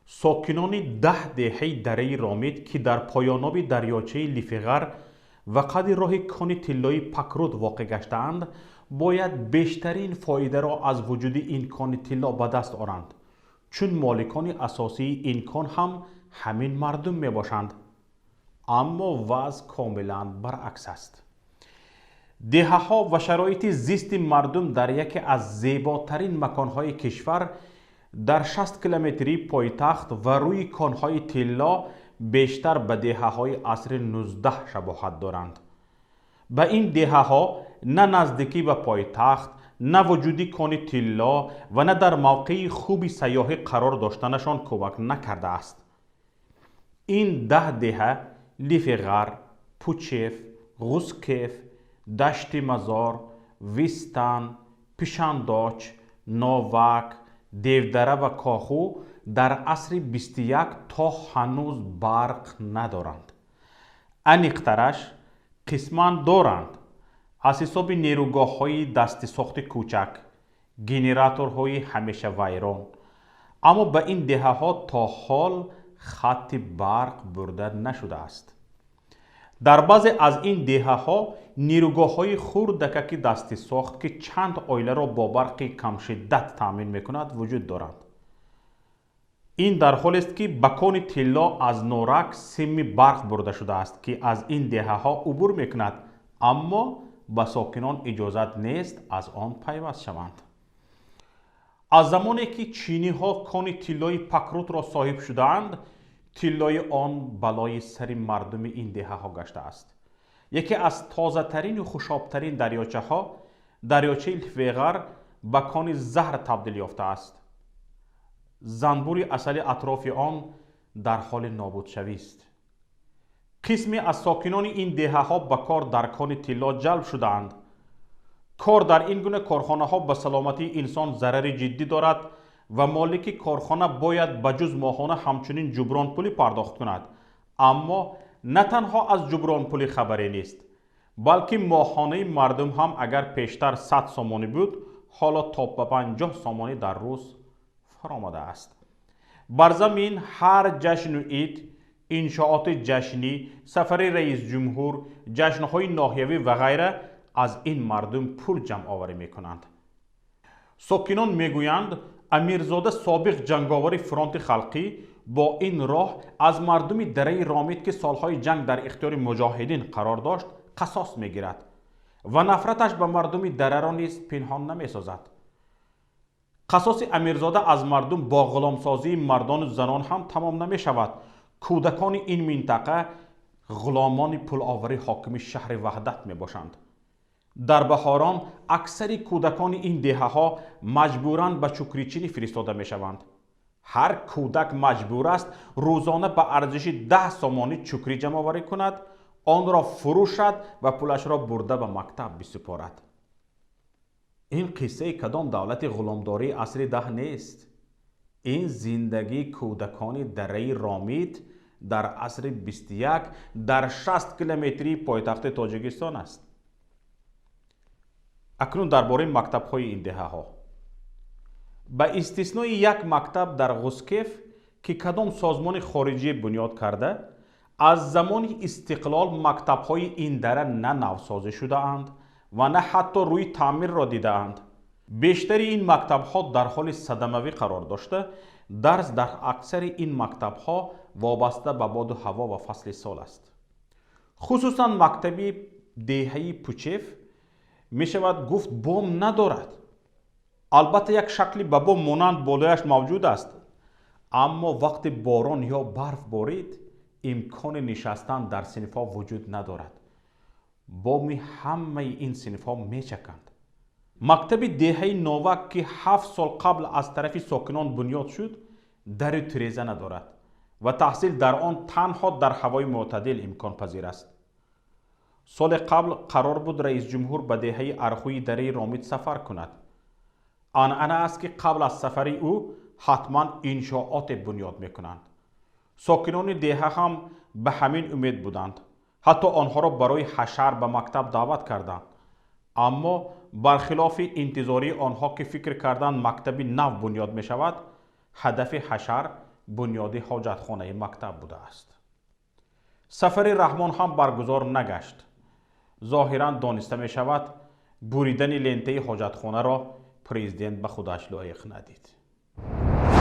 Сокинони 10 деҳаи дараи Ромит, ки дар поёноби дарёчаи Лифиғар ва қади роҳи кони тиллои Пакруд воқеъ гаштаанд, бояд бештарин фоидаро аз вуҷуди ин кони тилло ба даст оранд, чун моликони асосии ин кон ҳам ҳамин мардум мебошанд. Аммо вазъ комилан баръакс аст. Деҳаҳо ва шароити зисти мардум дар яке аз зеботарин маконҳои кишвар, дар 60 километрии пойтахт ва рӯи конҳои тилло, бештар ба деҳаҳои асри 19 шабоҳат доранд. Ба ин деҳаҳо на наздикӣ ба пойтахт, на вуҷуди кони тилло ва на дар мавқеи хуби сайёҳӣ қарор доштанашон кӯмак накардааст. Ин 10 деҳа Лифиғар, Пучеф, Ғузкеф, Дашти Мазор, Вистан, Пишандоч, Новак, Девдара ва Коху дар асри 21 то ҳанӯз барқ надоранд. Аниқтараш, қисман доранд, аз ҳисоби нерӯгоҳҳои дастисохти кӯчак, генераторҳои ҳамешавайрон, аммо ба ин деҳаҳо то ҳол хатти барқ бурда нашудааст. Дар баъзе аз ин деҳаҳо нерӯгоҳҳои хурдакаки дастисохт, ки чанд оиларо бо барқи камшиддат таъмин мекунад, вуҷуд доранд. Ин дар ҳолест, ки ба кони тилло аз Норак сими барқ бурда шудааст, ки аз ин деҳаҳо убур мекунад, аммо ба сокинон иҷозат нест аз он пайваст шаванд. Аз замоне ки чиниҳо кони тиллои Пакрутро соҳиб шудаанд, тиллои он балои сари мардуми ин деҳаҳо гаштааст. Яке аз тозатарину хушобтарин дарёчаҳо, дарёчаи Лифиғар, ба кони заҳр табдил ёфтааст. Занбури асали атрофи он дар ҳоли нобудшавист. Қисме аз сокинони ин деҳаҳо ба кор дар кони тилло ҷалб шудаанд. Кор дар ин гуна корхонаҳо ба саломатии инсон зарари ҷиддӣ дорад ва молики корхона бояд ба ҷуз моҳона ҳамчунин ҷубронпулӣ пардохт кунад. Аммо на танҳо аз ҷубронпулӣ хабаре нест, балки моҳонаи мардум ҳам агар пештар 100 сомонӣ буд, ҳоло то ба 50 сомонӣ дар рӯз фаромадааст. Бар замин ҳар ҷашну ид, иншооти ҷашнӣ, сафари раисҷумҳур, ҷашнҳои ноҳиявӣ ва ғайра аз ин мардум пул ҷамъоварӣ мекунанд. Сокинон мегӯянд, Амирзода, собиқ ҷанговари фронти халқӣ, бо ин роҳ аз мардуми дараи Ромид, ки солҳои ҷанг дар ихтиёри муҷоҳидин қарор дошт, қасос мегирад ва нафраташ ба мардуми дараро низ пинҳон намесозад. Қасоси Амирзода аз мардум бо ғуломсозии мардону занон ҳам тамом намешавад. Кӯдакони ин минтақа ғуломони пуловари ҳокими шаҳри Ваҳдат мебошанд. Дар баҳорон аксари кӯдакони ин деҳаҳо маҷбуран ба чукричинӣ фиристода мешаванд. Ҳар кӯдак маҷбур аст рӯзона ба арзиши 10 сомонӣ чукрӣ ҷамъоварӣ кунад, онро фурӯшад ва пулашро бурда ба мактаб бисупорад. Ин қиссаи кадом давлати ғуломдории асри 10 нест. Ин зиндагии кӯдакони дараи Ромит дар асри 21 дар 60 километрии пойтахти Тоҷикистон аст. Акнун дар бораи мактабҳои ин деҳаҳо. Ба истиснои як мактаб дар Ғузкеф, ки кадом созмони хориҷӣ бунёд карда, аз замони истиқлол мактабҳои ин дара на навсозӣ шудаанд ва на ҳатто рӯи таъмирро дидаанд. Бештари ин мактабҳо дар ҳоли садамавӣ қарор дошта, дарс дар аксари ин мактабҳо вобаста ба боду ҳаво ва фасли сол аст. Хусусан мактаби деҳаи Пучеф, мешавад гуфт, бом надорад. Албатта, як шакли ба бом монанд болояш мавҷуд аст, аммо вақти борон ё барф борид, имкони нишастан дар синфҳо вуҷуд надорад. Боми ҳамаи ин синфҳо мечаканд. Мактаби деҳаи Новак, ки 7 сол қабл аз тарафи сокинон бунёд шуд, дару тиреза надорад ва таҳсил дар он танҳо дар ҳавои мӯътадил имконпазир аст. Соли қабл қарор буд раисҷумҳур ба деҳаи Архуи дараи Ромид сафар кунад. Анъана аст, ки қабл аз сафари ӯ ҳатман иншооте бунёд мекунанд. Сокинони деҳа ҳам ба ҳамин умед буданд. Ҳатто онҳоро барои ҳашар ба мактаб даъват карданд. Аммо бархилофи интизории онҳо, ки фикр карданд, мактаби нав бунёд мешавад, ҳадафи ҳашар бунёди ҳоҷатхонаи мактаб будааст. Сафари Раҳмон ҳам баргузор нагашт. Зоҳиран дониста мешавад, буридани лентаи ҳоҷатхонаро президент ба худаш лоиқ надид.